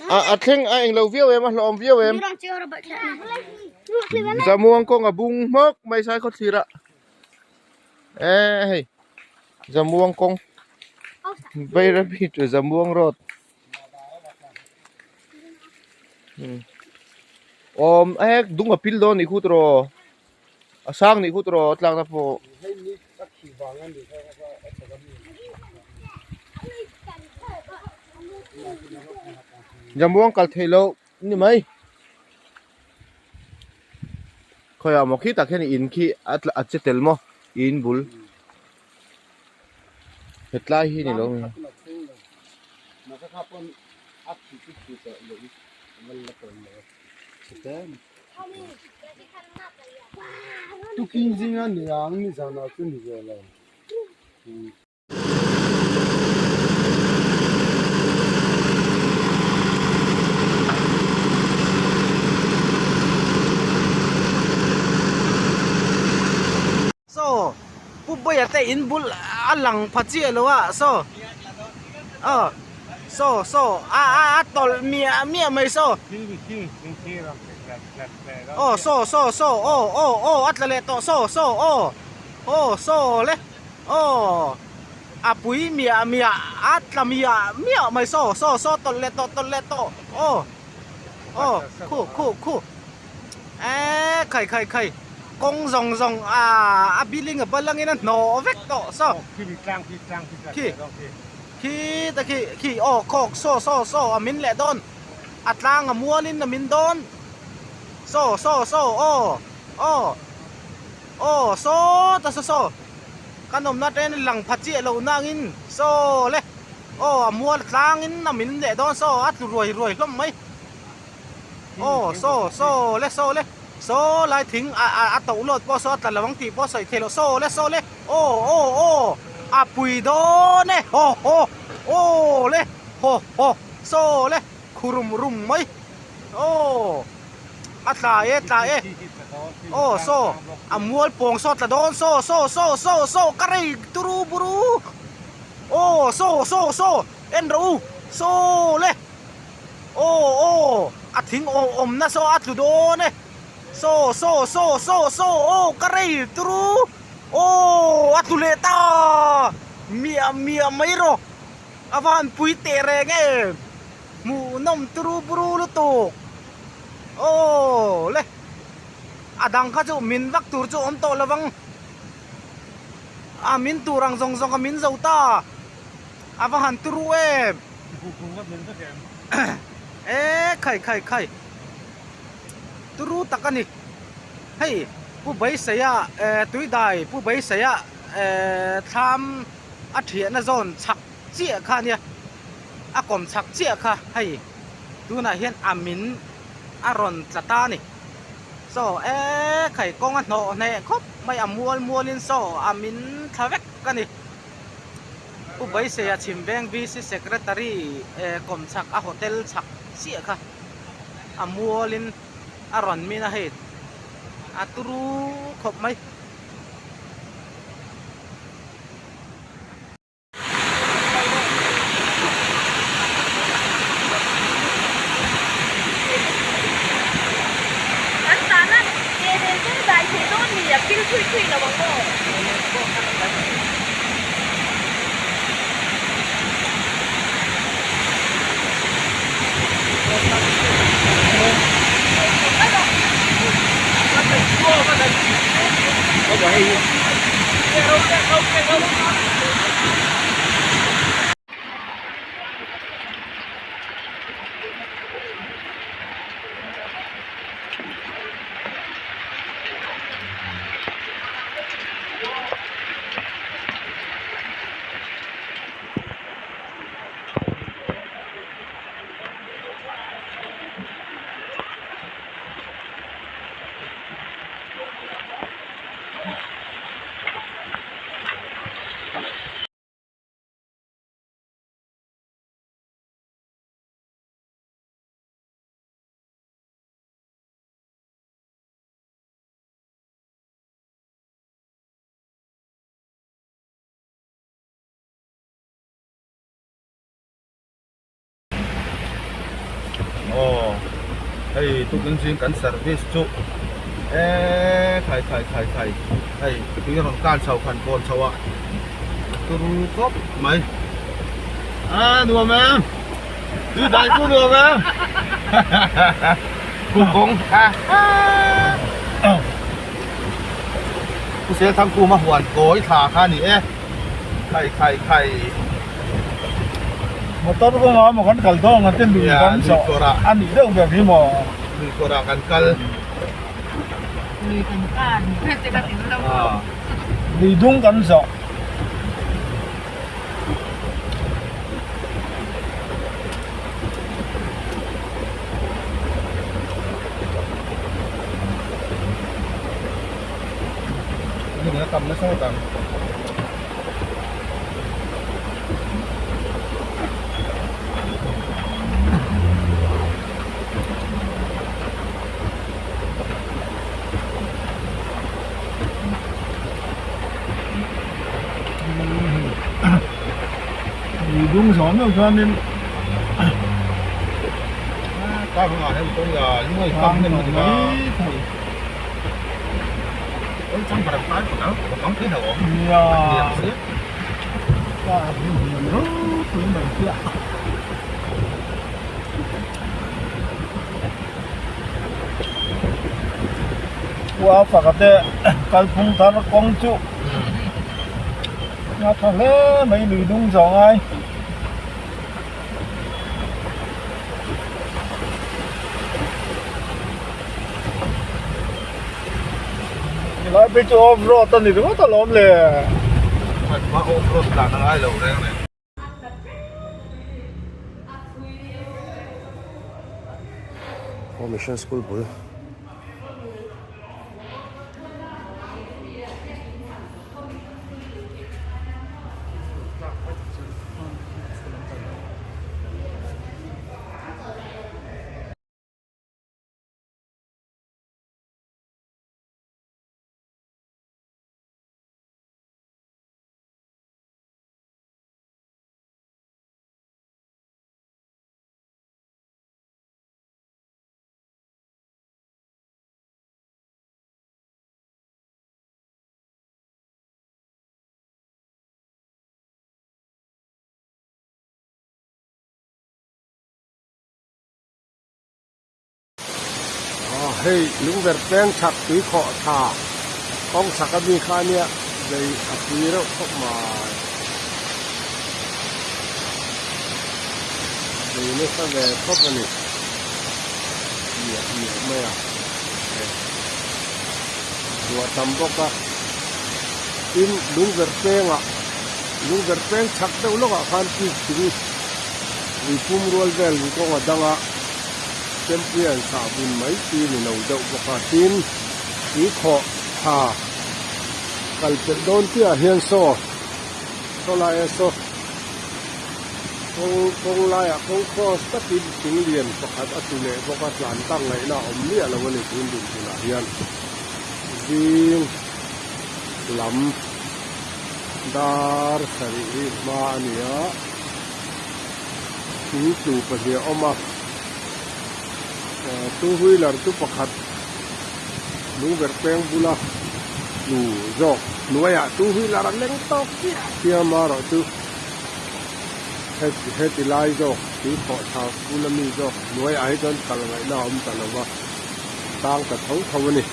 A thleng a englo viau em a hlawm viau em Zamuang kawng a bung hmawk mai sai khaw thlir ah eh hei Zamuang kawng Bairabi to Zamuang road awm hek dung a pil dawn nih khu tawh a sang nih khu tawh a tlakna pawh. Zamuang kal theih loh ni mai khawiah maw khi tak hian in khi a che tel maw in bul hetlai hi ni lo Tukin zinga niang nizanah chu ni ve lo. Saw Pu Bawiha te in bul a lang pha chiah lo a saw aw saw saw a a a tawlh miah miah mai saw aw saw saw saw aw aw aw a tla leh tawh saw saw aw aw saw le aw a pui miah miah a tla miah miah mai saw saw saw tawlh leh tawh tawlh leh tawh aw aw khu khu khu. Eee khai khai khai kawng zawng zawng ah a building a bal angin a hnawh vek tawh saw khi khi ta khi khi aw khawk saw saw saw a min leh dawn a tlang a mualin a min dawn saw saw saw aw aw aw saw ta saw saw kan awmna atangin lang pha chiah lo nangin saw le aw a mual tlangin a min leh dawn saw a tlu ruai ruai hlawm mai. Aw saw saw le saw le saw lai thing a a a toh lawt pawh saw a tla lo ang tih pawh a sawi theih loh saw le saw le aw aw aw a pui dawn e haw haw aw le haw haw saw le khu rum rum mai aw a tla e tla e aw saw a mual pawng saw tla dawn saw saw saw saw saw ka rei turu buru aw saw saw saw en rawh u saw le. Aw aw a thing aw awmna saw a tlu dawn e saw saw saw saw saw aw ka rei turu aw a tlu leh ta miah miah mai rawh a va han pui teh reng em hmuhnawm turu buru lutuk aw le a dang kha chu min vak tur chu awm tawh lovang a min tur ang zawng zawng a min zo ta. A va han turu em. E khai khai khai. Turu tak a ni. Hei Pu Beiseia eh Tuidai Pu Beiseia eh thlam a thiahna zawn chhak chiah kha a nia. A kawm chhak chiah kha hei tunah hian a min a rawn tla ta a ni. Saw e khai kawng a hnawh hneh khawp mai a mual mualin saw a min thla vek a ni. Pu Beiseia Chhimveng VC Secretary kawmchhak a hotel chhak chiah kha a mualin a rawn min a hei a turu khawp mai. Kan tana ke nen chuan dai theih dawn ni a pil thui thui lo ang aw. Hei tukin zing kan service chu eee khai khai khai khai hei tui rawn kan chho khan kawn chho a turu khawp mai a nuam em tui dai chu nuam em kung kawng a Pu Selthangkuma huan kawi thla kha a ni e khai khai khai. Motor kawngah emaw kan kal dawn ang te lui kan zawh a nih deuh ber hi maw? Lui kawrah kan kal. Lui kan kan te ka tel lo. Lui dung kan zawh. Hmun a tam nasa ngawt ang. Lui dung zawh meuh chuanin Car hungah hian kawng la lungawi kam hnem lutuk a. Nia car hi hniam ropui mai chiah. Ua faka te kalphung thar kawng chu a tha hle mai lui dung zawh ngai. Helai phei chu off road a ni ringawt alawm le. Hma off road dan a ngai lo reng reng. Aw mission school bul. Hei lungverh peng chhak tui khawh tha kawng chhak a mi kha ania lei a pui reuh khawp mai lei nasa ve khawp a ni miah miah mai a ruah tam bawk a tin lungverh pengah lungverh peng chhak deuh lawkah khan tube thing ui pum rual vel kawng a dang a. Champion sah bun mai chi ni lo deuh bawk a tin tui khawh tha kal pelh dawn chiah ah hian saw saw lai a saw kawng kawng laiah kawng cross takin thing lian pakhat a tlu leh bawk a tlan tak ngaihna a awm miah lo a ni tun dinhmunah hian zing lam dar sarih ri hma a ni a. Thing tlu pahnih a awm a two wheeler chu pakhat lungverh peng bula tlu zawk hnuaiah two wheeler a leng tawk chiah chiah a erawh chu heti lai zawk thing khawh thla bula mi zawk hnuaiah hi chuan kal ngaihna a awm ta lo va tang ta tho tho a ni.